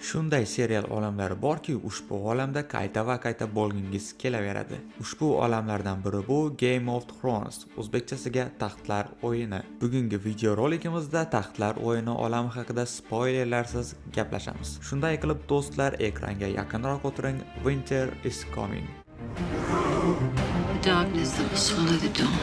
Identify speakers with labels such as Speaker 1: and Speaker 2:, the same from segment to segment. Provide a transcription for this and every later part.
Speaker 1: Shunday serial olamlari borki, ushbu olamda qayta va qayta bo'lgingiz kelaveradi. Ushbu olamlardan biri bu Game of Thrones, o'zbekchasiga Taxtlar o'yini. Bugungi videorolikimizda Taxtlar o'yini olami haqida spoilerlarsiz gaplashamiz. Shunday qilib do'stlar, ekranga yaqinroq o'tiring. Winter is coming.
Speaker 2: The darkness that will swallow the dawn.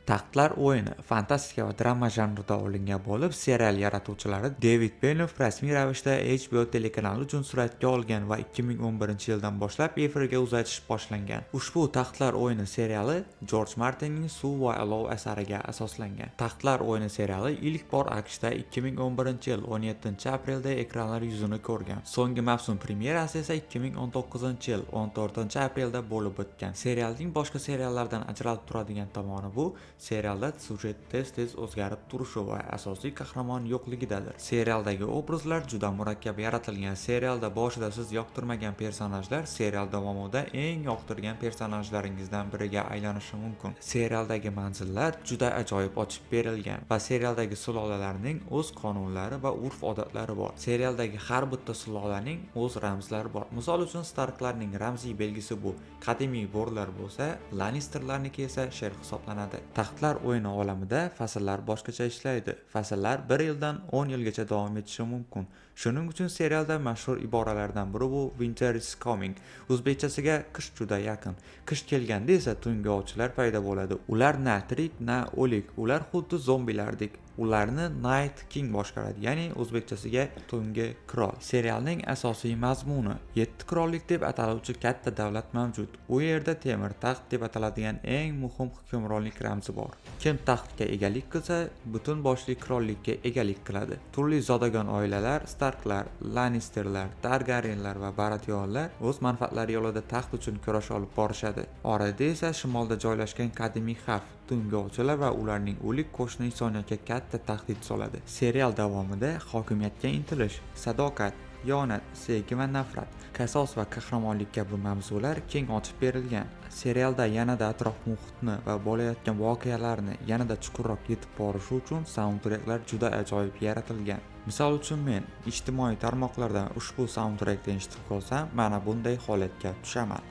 Speaker 1: Taxtlar o'yini fantastika va drama janrida olingan bo'lib, serial yaratuvchilari David Benioff rasmiy ravishda HBO telekanali uchun suratga olgan va 2011-yildan boshlab efirga uzatish boshlangan. Ushbu Taxtlar o'yini seriali George Martinning Suv va olov asariga asoslangan. Taxtlar o'yini seriali ilk bor AQShda 2011-yil 17-aprelda ekranlar yuzini ko'rgan. So'nggi mavsum premyerasi esa 2019-yil 14-aprelda bo'lib o'tgan. Serialning boshqa seriallardan ajralib turadigan tomoni bu serialda syujet tez-tez o'zgarib turishi va asosiy qahramon yo'qligidadir. Serialdagi obrazlar juda murakkab yaratilgan. Serialda boshida siz yoqtirmagan personajlar serial davomida eng yoqtirgan personajlaringizdan biriga aylanishi mumkin. Serialdagi manzillar juda ajoyib ochib berilgan va serialdagi sulolalarning o'z qonunlari va urf-odatlari bor. Serialdagi har bitta sulolaning o'z ramzlari bor. Misol uchun, Starklarning ramziy belgisi bu qadimiy bo'rilar bo'lsa, Lannisterlarniki esa sher hisoblanadi. Taxtlar o'yini olamida fasllar boshqacha ishlaydi. Fasllar 1 yildan 10 yilgacha davom etishi mumkin. Shuning uchun serialda mashhur iboralardan biri bu Winter is coming. O'zbekchasiga qish juda yaqin. Qish kelganda esa tungi ovchilar paydo bo'ladi. Ular na tirik, na o'lik. Ular xuddi zombilardek. Ularni Night King boshqaradi, ya'ni o'zbekchasiga tungi qirol. Serialning asosiy mazmuni: 7 qirollik deb ataluvchi katta davlat mavjud. U yerda temir taxt deb ataladigan eng muhim hukmronlik ramzi bor. Kim taxtga egalik qilsa, butun boshli qirollikka egalik qiladi. Turli zodagon oilalar, Starklar, Lannisterlar, Targaryenlar va Baratheonlar o'z manfaatlari yo'lida taxt uchun kurash olib borishadi. Orada esa shimolda joylashgan qadimiy xavf, tungi ovchilar va ularning o'lik qo'shni insoniyatga katta tahdid soladi. Serial davomida hokimiyatga intilish, sadoqat, xiyonat, sevgi va nafrat, qasos va qahramonlik kabi mavzular keng ochib berilgan. Serialda yanada atrof muhitni va bo'layotgan voqealarni yanada chuqurroq yetib borishi uchun saundtreklar juda ajoyib yaratilgan. Misol uchun, men ijtimoiy tarmoqlardan ushbu saundtrekni eshitib qolsam, mana bunday holatga tushaman.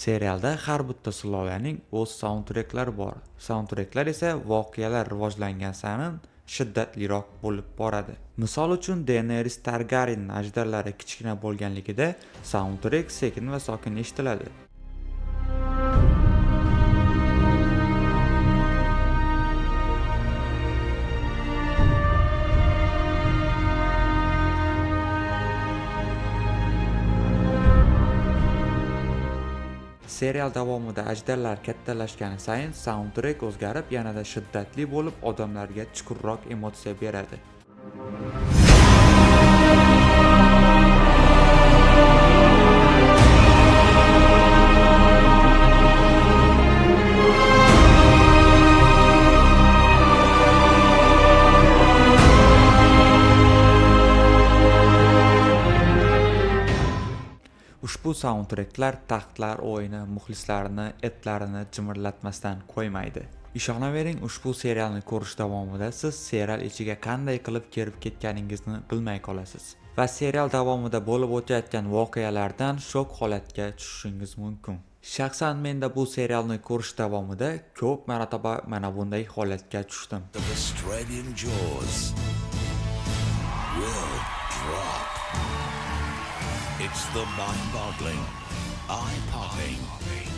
Speaker 1: Serialda har bitta sulolaning o'z saundtreklari bor. Saundtreklar esa voqealar rivojlangan sari shiddatliroq bo'lib boradi. Misol uchun, Daenerys Targaryen ajdarlari kichkina bo'lganligida saundtrek sekin va sokin eshitiladi. Serial davomida ajdarlar kattalashgani sayin saundtrek o'zgarib, yanada shiddatli bo'lib, odamlarga chuqurroq emotsiya beradi. Ushbu saundtreklar Taxtlar o'yini muxlislarini etlarini jimirlatmasdan qo'ymaydi. Ishonavering, ushbu serialni ko'rish davomida siz serial ichiga qanday qilib kirib ketganingizni bilmay qolasiz va serial davomida bo'lib o'tayotgan voqealardan shok holatga tushishingiz mumkin. Shaxsan menda bu serialni ko'rish davomida ko'p marotaba mana bunday holatga tushdim.
Speaker 3: Of Australian jaws will drop. It's the mind-boggling, Eye-popping,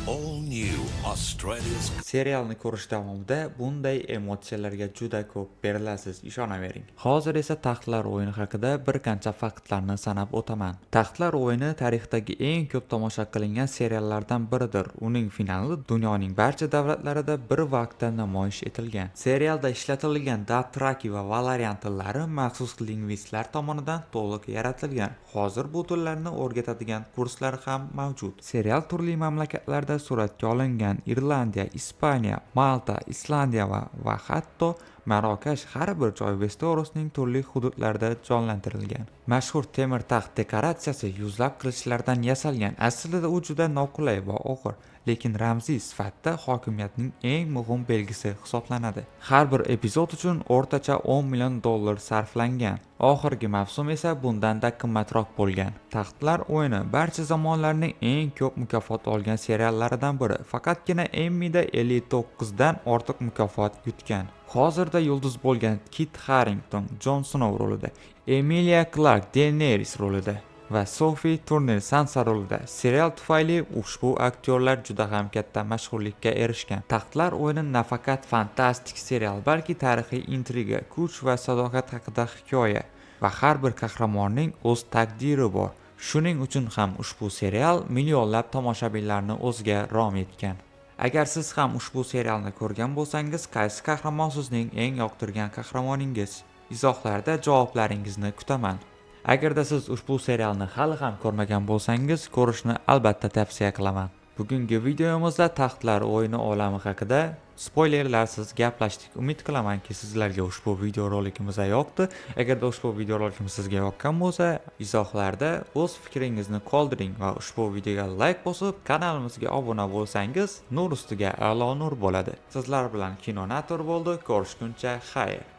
Speaker 3: all new Australia's
Speaker 1: Serialni ko'rish davomida bunday emotsiyalarga juda ko'p berilasiz, ishonavering. Hozir esa Taxtlar o'yini haqida bir qancha faktlarni sanab o'taman. Taxtlar o'yini tarixdagi eng ko'p tomosha qilingan seriallardan biridir. Uning finali dunyoning barcha davlatlarida bir vaqtda namoyish etilgan. Serialda ishlatilgan Dothraki va Valyrian tillari maxsus lingvistlar tomonidan to'liq yaratilgan. Hozir bu tillarni o'rgatadigan kurslar ham mavjud. Serial turli mamlakatlarda suratga olingan: Irlandiya, Ispaniya, Malta, Islandiya va hatto Marokash. Har bir joy Vesterosning turli hududlarida jonlantirilgan. Mashhur temir taxt dekoratsiyasi yuzlab qilichlardan yasalgan. Aslida u juda noqulay va og'ir, lekin ramziy sifatida hokimiyatning eng muhim belgisi hisoblanadi. Har bir epizod uchun o'rtacha 10 million dollar sarflangan. Oxirgi mavsum esa bundan-da qimmatroq bo'lgan. Taxtlar o'yini barcha zamonlarning eng ko'p mukofot olgan seriallaridan biri. Faqatgina Emmyda 59 dan ortiq mukofot yutgan. Hozirda yulduz bo'lgan Kit Harington Jon Snow rolida, Emilia Clarke Daenerys rolida va Sophie Turner Sansa rolida. Serial tufayli ushbu aktyorlar juda ham katta mashhurlikka erishgan. Taxtlar o'yini nafaqat fantastik serial, balki tarixiy intriga, kuch va sadoqat haqida hikoya va har bir qahramonning o'z taqdiri bor. Shuning uchun ham ushbu serial millionlab tomoshabinlarni o'ziga rom etgan. Agar siz ham ushbu serialni ko'rgan bo'lsangiz, qaysi qahramon sizning eng yoqtirgan qahramoningiz? Izohlarda javoblaringizni kutaman. Agarda siz ushbu serialni hali ham ko'rmagan bo'lsangiz, ko'rishni albatta tavsiya qilaman. Bugungi videomizda Taxtlar o'yini olami haqida spoilerlarsiz gaplashdik. Umid qilamanki, sizlarga ushbu videorolikimiz yoqdi. Agarda ushbu videorolikimiz sizga yoqqan bo'lsa, izohlarda o'z fikringizni qoldiring va ushbu videoga layk bosib, kanalimizga obuna bo'lsangiz, nur ustiga a'lo nur bo'ladi. Sizlar bilan Kinonator bo'ldi. Ko'rishguncha xayr.